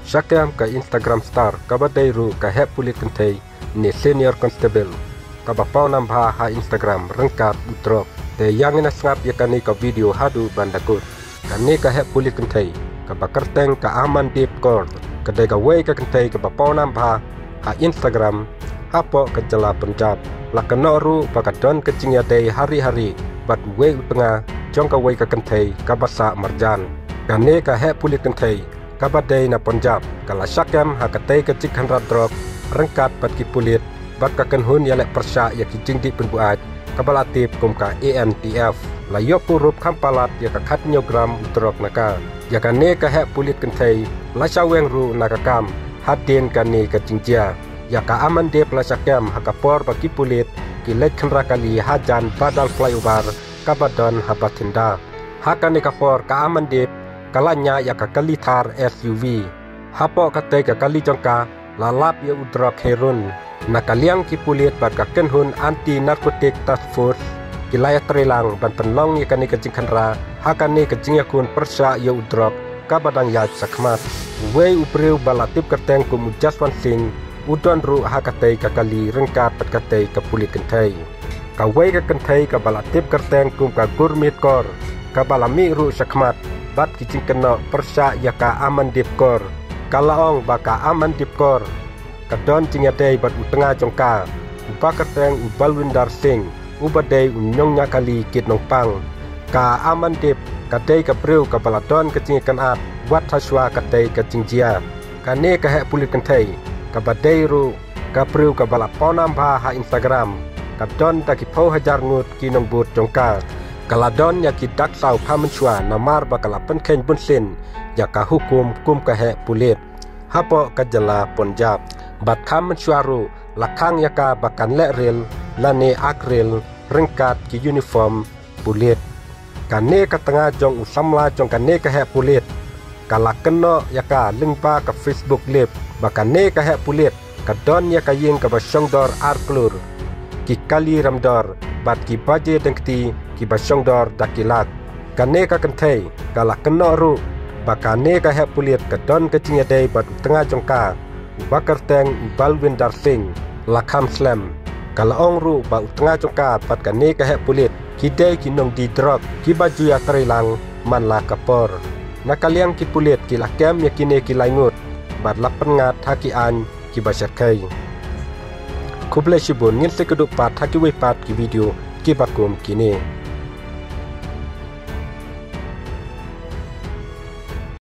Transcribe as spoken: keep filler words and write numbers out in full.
Sha kem ka Instagram star kaba dei ruh ka heh pulit kynthei ne senior constable kaba pawnam bha ha Instagram ryngkat u drok. Te ïa ngin ïa sngap ïa kane ka video haduh ban da kut. Kane ka heh pulit kynthei kaba kyrteng ka Amandeep Kaur ka dei kawei ka kynthei kaba pawnam bha ha Instagram hapoh ka jylla Punjab. La kynnoh ruh ba ka don ka jingïadei hari hari bad uwei u tnga jong kawei ka kynthei kaba sah marjan. Kane ka heh pulit kynthei kaba dei na Punjab ka la shah kem ha katei ka jingkhynra drok ryngkat bad ki pulit bad ka kynhun ïaleh pyrshah ïa ki jingdih pynbuaid kaba la tip kum ka A N T F. La ïoh kurup kham palat ïa ka khathynñiew gram u drok na ka. Ïa kane ka heh pulit kynthei la shah weng ruh na ka kam hadien kane ka jingjia. Ïa ka Amandeep la shah kem ha ka por ba ki pulit ki leit khynra kali hajan badal flyover kaba don ha Bathinda. Ha kane ka por ka Amandeep ka la ñiah ïa ka kali Thar S U V. Hapoh katei ka kali jong ka la lap ïa u drok heroin. Na ka liang ki pulit bad ka kynhun Anti Narcotic Task Force ki la ïatreilang ban pynlong ïa kane ka jingkhynra ha kane ka jingïakhun pyrshah ïa u drok kaba dang ïaid shakhmat. Uwei u briew ba la tip kyrteng kum u Jaswant Singh u don ruh ha katei ka kali ryngkat bad katei ka pulit kynthei. Kawei ka kynthei kaba la tip kyrteng kum ka Gurmeet Kaur kaba la mih ruh shakhmat bad ki jingkynnoh pyrshah ïa ka Amandeep Kaur. Ka la ong ba ka Amandeep Kaur ka don jingïadei bad u tnga jong ka uba kyrteng u Balwinder Singh uba dei u nongñiah kali kit nongpang. Ka Amandeep ka dei ka briew kaba la don ka jingïakynad wat hashwa katei ka jingjia. Kane ka heh pulit kynthei kaba dei ruh ka briew kaba la pawnam bha ha Instagram ka don da ki phew hajar ngut ki nongbud jong ka. Ka la don ïa ki dak saw kham mynshuwa namar ba ka la pynkheiñ bunsien ïa ka hukum kum ka heh pulit hapoh ka jylla Punjab. Bad kham mynshuwa ruh la khang ïa ka ba kan leh rel lane ak rel ryngkat ki uniform pulit. Kane ka tnga jong u samla jong kane ka heh pulit ka la kynnoh ïa ka lyngba ka Facebook Live ba kane ka heh pulit ka don ïa ka ïing kaba shongdor ar klur, ki kali ramdor bad ki baje dengkti kiba shongdor da ki lak. Kane ka kynthei ka la kynnoh ruh ba kane ka heh pulit ka don ka jingïadei bad u tnga jong ka uba kyrteng u Balwinder Singh. La kham slem. Ka la ong ruh ba u tnga jong ka bad kane ka heh pulit ki dei ki nongdie drok kiba ju ïatreilang man la ka por. Na ka liang ki pulit ki la kem ïa kine ki lai ngut bad la pynngat ha ki aiñ kiba shyrkhei. Khublei shibun, ngin sa ïakynduh pat ha kiwei pat ki video kiba kum kine.